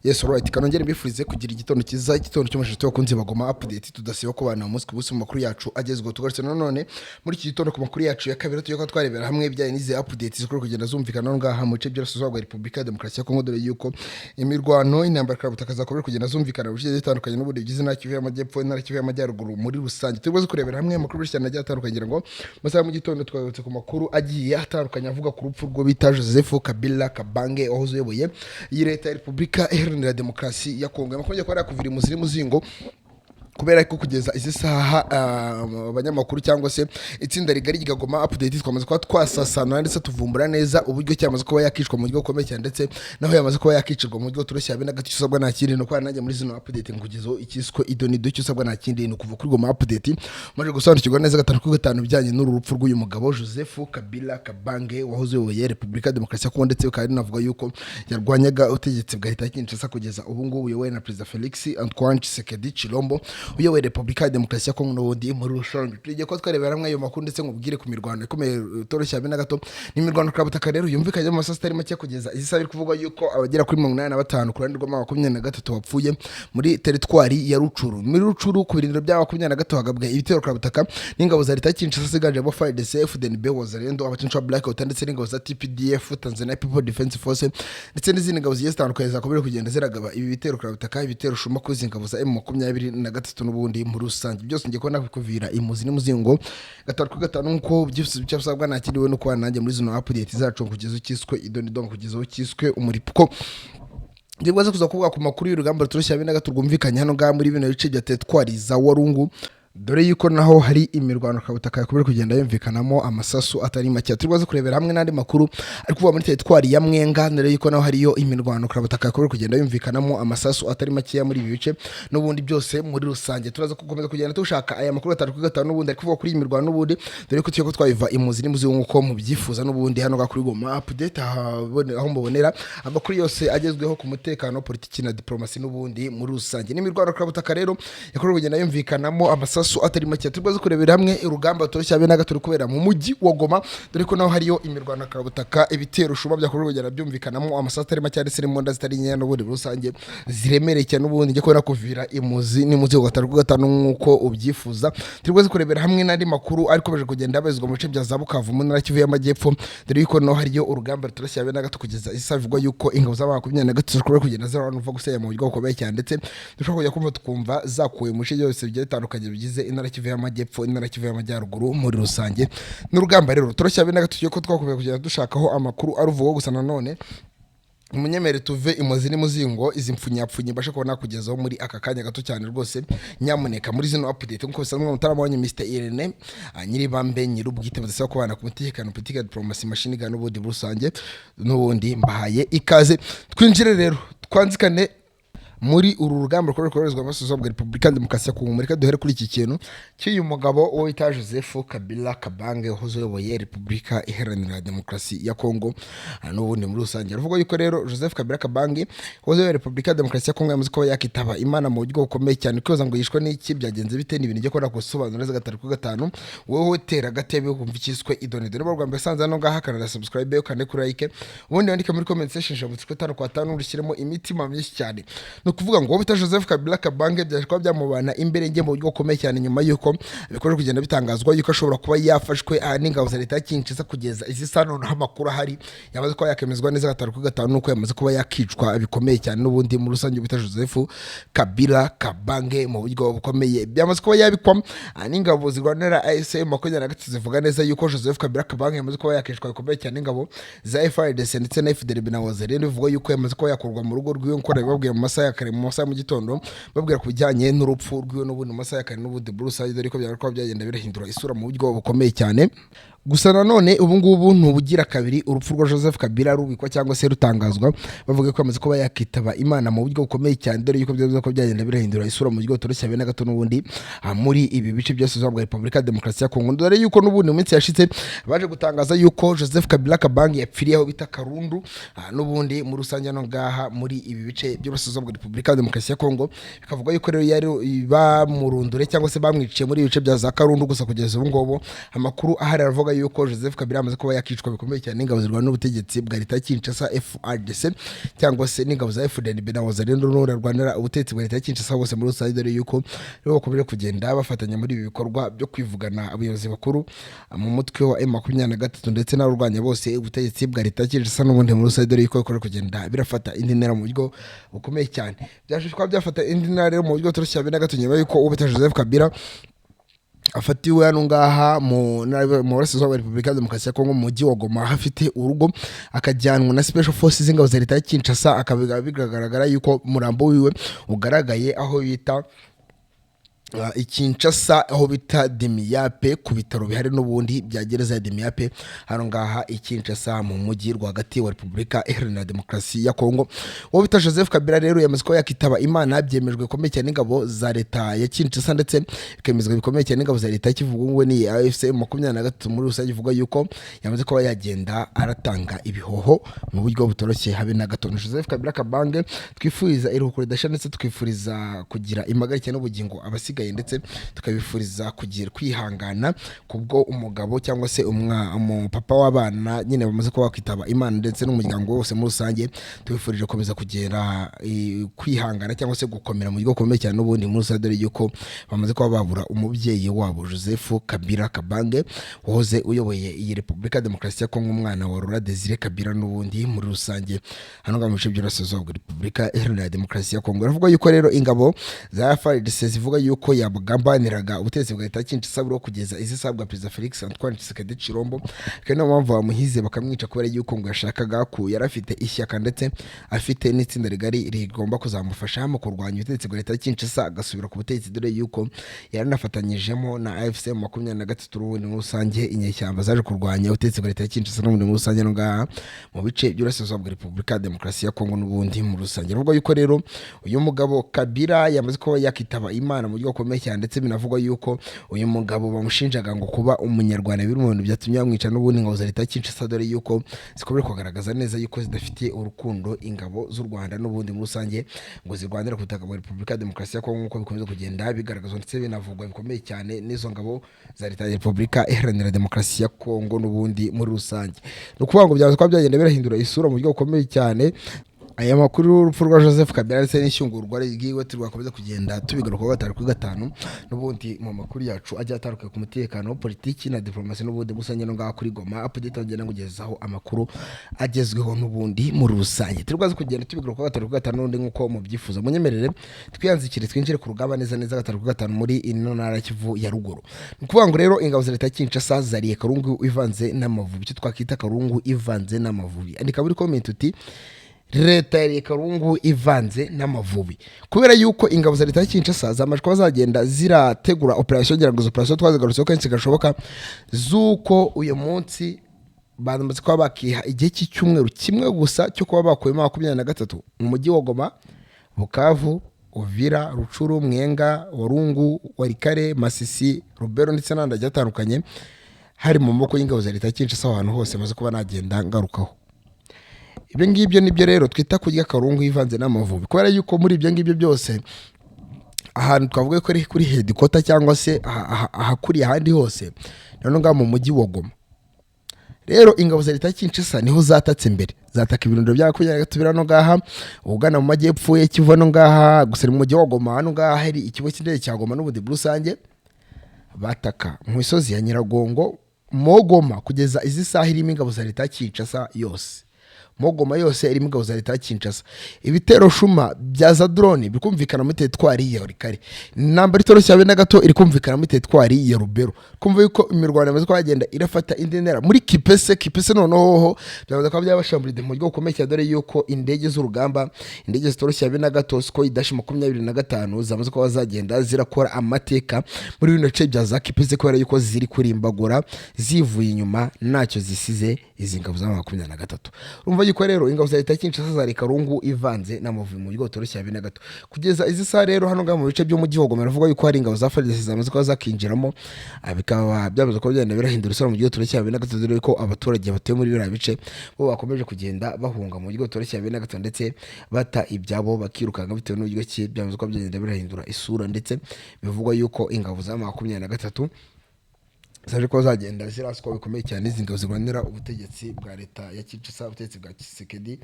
Yes, alright. Kanongere mbifurize kugira igitondo cyiza, igitondo cy'amashusho y'abakunzi ba Goma Update. Tudasiba kubana umunsi ku munsi mu makuru yacu agezweho. Tugarutse nanone muri iki gitondo ku makuru yacu ya kabiri, tugiye kuba twarebera hamwe ibijyanye n'izi update zikora kugenda zumvikana ngaha mu bice by'Iburasirazuba bwa Repubulika ya Demokarasi ya Kongo, dore yuko imirwano, intambara karabutaka zakomeje kugenda zumvikana mu bice bitandukanye n'ubundi bigize Intara Kivu y'Amajyepfo, Intara Kivu y'Amajyaruguru muri rusange. Turi kurebera hamwe amakuru menshi cyane agiye atandukanye, ngira ngo masaha mu gitondo twagarutse ku makuru agiye atandukanye avuga ku rupfu rwo bita Joseph Kabila Kabange, wahoze uyoboye iyi leta ya Repubulika Iharanira Demokarasi ya Kongo. Amakuru agiye kuba yakuvira imuzi n'umuzingo, kubera ko kugeza izi saha abanyamakuru cyangwa se itsinda rigari rya Goma Update twamaze kuba twasasanura ndetse tuvumbura neza uburyo cyamaze kuba yakicwa mu buryo bukomeye cyane, ndetse naho yamaze kuba yakicirwa mu buryo toroshye habe na gato. Icyo usabwa nta kindi ni uko nanjye muri zino update nkugezeho ikiswe idonido. Icyo usabwa nta kindi ni ukuva kuri Goma Update maze gusobanukirwa neza gatanu kuri gatanu ibijyanye n'uru rupfu rw'uyu mugabo Joseph Kabila Kabange, wahoze uyoboye Repubulika ya Demokarasi ya Kongo, ndetse bikaba binavuga yuko yarwanyaga ubutegetsi bwa leta ya Kinshasa kugeza ubu ngubu uyobowe na Perezida Felix Antoine Tshisekedi Tshilombo, uyoboye Repubulika ya Demokarasi ya Kongo n'ubundi muri rusange. Tugiye kuba twarebera hamwe ayo makuru, ndetse nkubwire ku mirwano ikomeye itoroshye habe na gato. Ni imirwano karabutaka rero yumvikanye mu masaha atari make. Kugeza izi saha biri kuvugwa yuko abagera kuri 85 ku ruhande rwa 23 bapfuye muri teritwari ya Rucuru. Muri Rucuru, ku birindiro bya 23, hagabwe ibitero karabutaka n'ingabo za leta ya Kinshasa ziganjemo FARDC, FDNB, Wazalendo, abacanshuro Black Hawk, ndetse n'ingabo za TPDF, Tanzania People Defense Force, ndetse n'izindi ngabo zigiye zitandukanye zakomeje kugenda ziragaba ibi bitero karabutaka, ibitero shuma kuri izi ngabo za M23 n'ubundi muri rusange. Byose ngiye kubona kubikuvira imuzi n'umuzingo gatanu kuri gatanu, nk'uko byose byasabwa nta kindi we no kubana nanjye muri zino update zacu kugeza ukiswe idonido, kugeza ukiswe umuripuko. Ngiye kuza kuvuga ku makuru y'urugamba rutoroshye habe na gato rwumvikanye hano ngaha muri bino bice bya teritwari za Warungu, dore yuko naho hari imirwano kabutaka yakomeje kugenda yumvikanamo amasasu atari make. Turi buze kurebera hamwe n'andi makuru ari kuva muri teritwari ya Mwenga, dore yuko naho hariyo imirwano kabutaka yakomeje kugenda yumvikanamo amasasu atari makeya muri ibi bice n'ubundi byose muri rusange. Turaza gukomeza kugenda dushaka aya makuru gatanu kuri gatanu n'ubundi ari kuvuga kuri iyi mirwano n'ubundi, dore ko tugiye ko twabiva imuzi n'imuzi nk'uko mubyifuza n'ubundi hano kuri Goma Update, aho mubonera amakuru yose agezweho ku mutekano, politiki na diplomasi n'ubundi muri rusange. N'imirwano kabutaka rero yakomeje kugenda yumvikanamo amasasu atari make. Turi buze kurebera hamwe urugamba rutoroshye habe na gato ruri kubera mu mujyi wa Goma, dore ko naho hariyo imirwano kabutaka, ibitero shuba byakomeje kugenda byumvikanamo amasasu atari make, ndetse n'imbunda zitari nkeya n'ubundi muri rusange ziremereye cyane n'ubundi. Njye kubona kuvira imuzi n'imuzi ku gatanu kuri gatanu nk'uko ubyifuza. Turi buze kurebera hamwe n'andi makuru ariko kugenda abarizwa mu bice bya za Bukavu mu ntara Kivu y'Amajyepfo, dore yuko naho hariyo urugamba rutoroshye habe na gato. Kugeza isaha bivugwa yuko ingabo za 23 zishobora kugenda ziranuva gusenya mu buryo bukomeye cyane, ndetse dushobora kujya kumva tukumva zakuwe mu bice byose bigiye bitandukanye bigize Intara Kivu y'Amajyepfo, Intara Kivu y'Amajyaruguru muri rusange. N'urugamba rero rutoroshye habe na gato tugiye ko twakomeza kugenda dushakaho amakuru aruvugwaho. Gusa nanone munyemere tuve imuzi n'imuzingo izi mpfunyapfunyi mbashe kubona kugezaho muri aka kanya gato cyane rwose, nyamuneka, muri zino update nk'uko bisanzwe. Mutarama wanyu Mr Irene, nyiribambe nyir'ubwite, badasaba kubana ku mutekano, politiki ya diplomasi, machine gun n'ubundi muri rusange. N'ubundi mbahaye ikaze. Twinjire rero, twanzikane muri uru rugamba rukomeje koherezwa amasozo bwa Repubulika ya Demokarasi ya Kongo. Reka duhere kuri iki kintu cy'uyu mugabo wo wita Joseph Kabila Kabange, wahoze uyoboye Repubulika Iharanira Demokarasi ya Kongo n'ubundi muri rusange. Aravuga yuko rero Joseph Kabila Kabange, wahoze uyoboye Repubulika ya Demokarasi ya Kongo, yamaze kuba yakitaba Imana mu buryo bukomeye cyane. Kwibaza ngo yishwe n'iki, byagenze bite, ni ibintu njye kubona gusobanura neza gatanu kuri gatanu. Wowe tera agatebe wumva ikiswe idonido. Niba rwa mbere usanze hano ngaha, kanda subscribe, ukande kuri like, ubundi wandike muri comment section ijambo tanu kwa tanu, urushyiremo imitima myinshi cyane. Ni ukuvuga ngo uwo bita Joseph Kabila Kabange byaje kuba byamubana imbere nge mu buryo bukomeye cyane, nyuma y'uko bikomeje kugenda bitangazwa yuko ashobora kuba yafashwe n'ingabo za leta ya Kinshasa. Kugeza izi saha noneho amakuru ahari yamaze kuba yakemezwa neza gatanu kuri gatanu nuko yamaze kuba yakicwa bikomeye cyane n'ubundi muri rusange bita Joseph Kabila Kabange mu buryo bukomeye. Byamaze kuba yabikwa n'ingabo zirwanira AFC M23, zivuga neza yuko Joseph Kabila Kabange yamaze kuba yakicwa bikomeye cyane n'ingabo za FARDC ndetse na FDLB na Wazalendo. Bivugwa yuko yamaze kuba yakurwa mu rugo rw'iwe, nk'uko nabibabwiye mu masaha ya kare, mu masaha ya mu gitondo, babwira ku bijyanye n'urupfu rw'iwe n'ubundi mu masaha ya kare n'ubundi muri rusange, dore ko byari kuba byagenda birahindura isura mu buryo bukomeye cyane. Gusa nanone ubu ngubu ntubugira kabiri urupfu rwa Joseph Kabila rubikwa cyangwa se rutangazwa, bavuga ko yamaze kuba yakitaba Imana mu buryo bukomeye cyane, dore yuko byavuze ko byagenda birahindura isura mu buryo butoroshye habe na gato n'ubundi muri ibi bice byose bwa Repubulika ya Demokarasi ya Kongo, dore yuko n'ubundi mu minsi yashize baje gutangaza yuko Joseph Kabila Kabange yapfiriye aho bita Karundu, n'ubundi muri rusange hano ngaha muri ibi bice by'uburasirazuba bwa Repubulika ya Demokarasi ya Kongo. Bikavuga yuko rero yari bamurundure cyangwa se bamwiciye muri ibi bice bya za Karundu. Gusa kugeza ubu ngubu amakuru ahari aravuga Biravuga yuko Joseph Kabila amaze kuba yakicwa bikomeye cyane n'ingabo zirwana n'ubutegetsi bwa leta ya Kinshasa FARDC, cyangwa se n'ingabo za FDNB na Wazalendo n'urundi rwanira ubutegetsi bwa leta ya Kinshasa bose muri rusange, dore yuko rero bakomeje kugenda bafatanya muri ibi bikorwa byo kwivugana abayobozi bakuru mu mutwe wa M23 ndetse n'abarwanya bose ubutegetsi bwa leta ya Kinshasa n'ubundi muri rusange, dore yuko bikomeje kugenda birafata indi ntera mu buryo bukomeye cyane. Byaje kuba byafata indi ntera rero mu buryo butoroshye habe na gato, nyuma yuko uwo bita Joseph Kabila afatiwe hano ngaha mu burasirazuba bwa Repubulika ya Demokarasi ya Kongo, mu mujyi wa Goma hafite urugo, akajyanwa na Special Forces z'ingabo za leta ya Kinshasa, akaba bigaragara yuko umurambo wiwe ugaragaye aho bita i Kinshasa, aho bita Demiyape, ku bitaro bihari n'ubundi bya gereza ya Demiyape hano ngaha i Kinshasa, mu mujyi rwagati wa Repubulika Iharanira Demokarasi ya Kongo. Uwo bita Joseph Kabila rero yamaze kuba yakitaba Imana, byemejwe bikomeye cyane n'ingabo za leta ya Kinshasa, ndetse bikemezwa bikomeye cyane n'ingabo za leta ya Kivu ni AFC 23 muri rusange, ivuga yuko yamaze kuba yagenda aratanga ibihoho mu buryo butoroshye habe na gato. Joseph Kabila Kabange twifuriza iruhuko ridashira, ndetse twifuriza kugira impagarike n'ubugingo abasigaye, ndetse tukabifuriza kugira kwihangana kubwo umugabo cyangwa se umupapa w'abana nyine bamaze kuba bakwitaba Imana, ndetse n'umuryango wose muri rusange tubifurije gukomeza kugera kwihangana cyangwa se gukomera mu buryo bukomeye cyane n'ubundi muri rusange, dore yuko bamaze kuba babura umubyeyi wabo Joseph Kabila Kabange wahoze uyoboye iyi Repubulika ya Demokarasi ya Kongo, umwana wa Laurent Desire Kabila n'ubundi muri rusange, hano ngaha mu bice by'Uburasirazuba bwa Repubulika Iharanira Demokarasi ya Kongo. Baravuga yuko rero ingabo za FARDC zivuga yuko yagambaniraga ubutegetsi bwa leta ya Kinshasa buriho kugeza izi saha bwa Perezida Felix Antoine Tshisekedi Tshilombo, akaba niyo mpamvu bamuhize bakamwica, kubera yuko ngo yashakaga ku yari afite ishyaka ndetse afite n'itsinda rigari rigomba kuzamufasha mu kurwanya ubutegetsi bwa leta ya Kinshasa agasubira ku butegetsi, dore yuko yaranafatanyijemo na AFC 23 n'ubundi muri rusange, inyeshyamba zaje kurwanya ubutegetsi bwa leta ya Kinshasa n'ubundi muri rusange no ngaha mu bice by'Uburasirazuba bwa Repubulika ya Demokarasi ya Kongo n'ubundi muri rusange. Baravuga yuko rero uyu mugabo Kabila yamaze kuba yakitaba Imana mu buryo bukomeye cyane, ndetse binavugwa yuko uyu mugabo bamushinjaga ngo kuba Umunyarwanda biri mu bintu byatumye bamwica n'ubundi ingabo za leta ya Kinshasa, dore yuko zikomeje kugaragaza neza yuko zidafitiye urukundo ingabo z'u Rwanda n'ubundi muri rusange ngo zirwanira ku butaka bwa Repubulika ya Demokarasi ya Kongo, nk'uko bikomeza kugenda bigaragazwa ndetse binavugwa bikomeye cyane n'izo ngabo za leta ya Repubulika Iharanira Demokarasi ya Kongo n'ubundi muri rusange. Ni ukuvuga ngo byaza kuba byagenda birahindura isura mu buryo bukomeye cyane. Aya makuru y'urupfu rwa Joseph Kabila ndetse n'ishyingurwa ryiwe turakomeza kugenda tubigarukaho gatanu kuri gatanu n'ubundi mu makuru yacu ajya atandukanye ku mutekano, politiki na diplomasi n'ubundi musange no ngaha kuri Goma Update, agenda kugezaho amakuru agezweho n'ubundi muri rusange. Turi kugenda tubigarukaho gatanu kuri gatanu n'ubundi nk'uko mubyifuza. Munyemerere twiyanzikire, twinjire ku rugamba neza neza gatanu kuri gatanu muri ino ntara ya Kivu ya Ruguru. Ni ukuvuga ngo rero ingabo za leta ya Kinshasa zariye karungu ivanze n'amavubi, icyo twakwita karungu ivanze n'amavubi. Andika muri comment uti: "Leta yariye karungu ivanze n'amavubi", kubera yuko ingabo za leta ya Kinshasa zamaze kuba zagenda zirategura operasiyo. Ngira ngo izo operasiyo twazigarutseho kenshi gashoboka, z'uko uyu munsi bamaze kuba bakiha igihe cy'icyumweru kimwe gusa cyo kuba bakuyemo 23 mu mujyi wa Goma, Bukavu, Uvira, Rucuru, Mwenga, Warungu, Warikare, Masisi, Rubero ndetse n'ahandi hagiye hatandukanye hari mu maboko y'ingabo za leta ya Kinshasa. Aho hantu hose maze kuba nagenda ngarukaho. Ibyo ngibyo nibyo rero twita kurya karungu ivanze n'amavubi, kubera yuko muri ibyo ngibyo byose ahantu twavuga ko ari kuri headquarter cyangwa se ahakuriye ahandi hose noneho ngaha mu mujyi wa Goma. Rero ingabo za leta ya Kinshasa niho zatatse imbere, zataka ibirindiro bya 23 biri hano ngaha ugana mu majyepfo ya Kivu, hano ngaha gusa ni mu mujyi wa Goma. Hano ngaha hari ikigo cy'indege cya Goma n'ubundi muri rusange, bataka mu misozi ya Nyiragongo. Mogoma kugeza izi saha irimo ingabo za leta ya Kinshasa yose, Mogoma yose irimo ingabo za leta ya Kinshasa. Ibitero shuma bya za drone bikumvikana muri teritwari ya Walikale. Intambara itoroshye habe na gato iri kumvikana muri teritwari ya Rubero. Kumva yuko imirwano yamaze kuba yagenda irafata indi ntera muri Kipese. Kipese noneho ho byamaze kuba byabashamburide mu buryo bukomeye cyane, dore yuko indege z'urugamba, indege zitoroshye habe na gato, Sukhoi -25 zamaze kuba zagenda zirakora amateka muri bino bice bya za Kipese, kubera yuko ziri kurimbagura zivuye inyuma, ntacyo zisize izi ngabo za 23. Urumva yuko rero ingabo za leta ya Kinshasa zari karungu ivanze n'amavubi mu buryo butoroshye habe na gato. Kugeza izi saha rero hano ngaha mu bice by'umujyi wa Goma baravuga yuko hari ingabo za FARDC zamaze kuba zakinjiramo, bikaba byamaze kuba byagenda birahindura isura mu buryo butoroshye habe na gato, dore ko abaturage batuye muri biriya bice bo bakomeje kugenda bahunga mu buryo butoroshye habe na gato, ndetse bata ibyabo bakirukanka bitewe n'uburyo ki byamaze kuba byagenda birahindura isura, ndetse bivugwa yuko ingabo za 23 Zaje kuba zagenda ziraswa bikomeye cyane izi ngabo zirwanira ubutegetsi bwa leta ya Kinshasa, ubutegetsi bwa Tshisekedi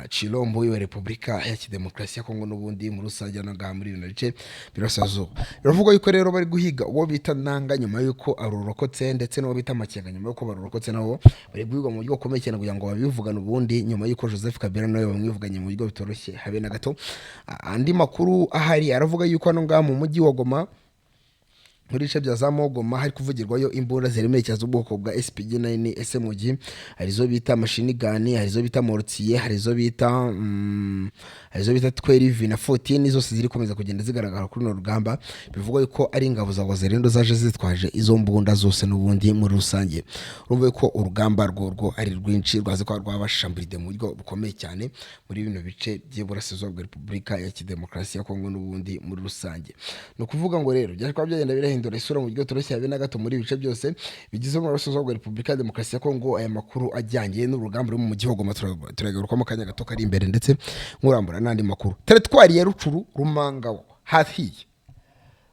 Tshilombo wa Repubulika ya Kidemokarasi ya Kongo n'ubundi muri rusange. Hano ngaha muri bino bice birasirazuba biravugwa yuko rero bari guhiga uwo bita Nanga nyuma yuko arurokotse, ndetse n'uwo bita Makenga nyuma yuko barurokotse, nabo bari guhigwa mu buryo bukomeye cyane kugira ngo babivugane ubundi, nyuma yuko Joseph Kabila nawe bamwivuganye mu buryo bitoroshye habe na gato. Andi makuru ahari aravuga yuko hano ngaha mu mujyi wa Goma, muri bice bya za Mogoma, hari kuvugirwayo imbunda ziremereye cyane z'ubwoko bwa SPG 9 SMG. Hari izo bita machine gun, hari izo bita mortier, hari izo bita 12 na 14, zose ziri komeza kugenda zigaragara kuri runo rugamba. Bivugwa yuko ari ingabo za Wazalendo zaje zitwaje izo mbunda zose n'ubundi muri rusange. Urumva yuko urugamba rworwo ari rwinshi, rwaze kuba rwabashamburide mu buryo bukomeye cyane muri bino bice by'iburasirazuba bwa Repubulika ya Kidemokarasi ya Kongo n'ubundi muri rusange. Ni ukuvuga ngo rero byaje kuba byagenda birahindura isura mu buryo toroshye habe na gato muri ibi bice byose bigize umurasirazuba bwa Repubulika ya Demokarasi ya Kongo. Aya makuru ajyanye n'urugamba ruri mu mujyi wa Goma turagarukamo akanya gato kari imbere, ndetse nkurambura n'andi makuru. Teritwari ya Rucuru, Rumangabo hahiye.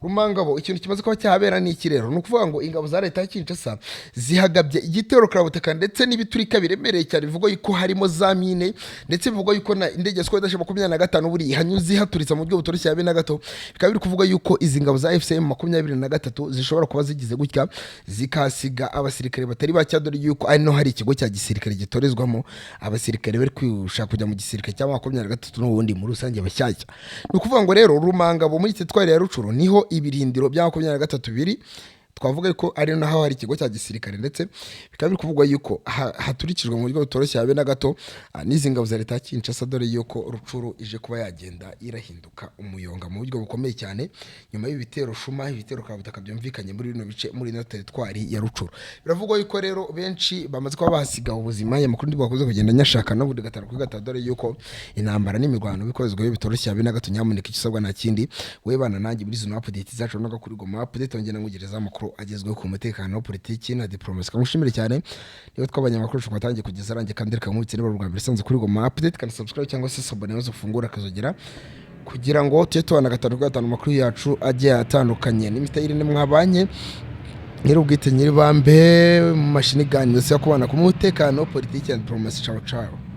Rumangabo, ikintu kimaze kuba cyahabera ni iki rero? Ni ukuvuga ngo ingabo za leta ya Kinshasa zihagabye igitero karabutaka ndetse n'ibiturika biremereye cyane. Bivugwa yuko harimo za mine, ndetse bivugwa yuko na indege ya Sukhoi 25 buriya ihanyuze ihaturitse mu buryo butoroshye habe na gato. Bikaba biri kuvuga yuko izi ngabo za AFC M 23 zishobora kuba zigize gutya zikasiga abasirikare batari bake, dore yuko ari no hari ikigo cya gisirikare gitorezwamo abasirikare bari kwishaka kujya mu gisirikare cya 23 n'ubundi muri rusange bashyashya. Ni ukuvuga ngo rero Rumangabo muri teritwari ya Rucuru niho ibirindiro bya 23 biri, twavuga ko ari naho hari ikigo cya gisirikare, ndetse bikaba biri kuvugwa yuko haturikijwe mu buryo butoroshye habe na gato n'izi ngabo za leta ya Kinshasa, dore yuko Rucuru ije kuba yagenda irahinduka umuyonga mu buryo bukomeye cyane nyuma y'ibitero shuma, ibitero kabutaka byumvikanye muri bino bice, muri ino teritwari ya Rucuru. Biravugwa yuko rero benshi bamaze kuba bahasiga ubuzima. Aya makuru bakoze kugenda nyashaka n'ubundi gatanu kuri gatanu, dore yuko intambara n'imirwano bikorezwayo bitoroshye habe na gato. Nyamuneka icyo usabwa nta kindi, we bana nanjye muri zino update zacu no kuri Goma Update, ngenda ngugereza amakuru agezweho ku mutekano, politiki na diplomasi. Kamushimire cyane niba twabanye amakuru twatangiye kugeza arangiye, kandi reka nkubitse niba bwa mbere isanzwe kuri Goma Update, kandi subscribe cyangwa se s'abonner maze ufungure akazogera kugira ngo tujye tubana gatanu kuri gatanu amakuru yacu agiye atandukanye. N'imitayire mwabanye nyir'ubwite, nyir'ibambe mu mashini gani yose yo kubana ku mutekano, politiki na diplomasi. Ciao ciao.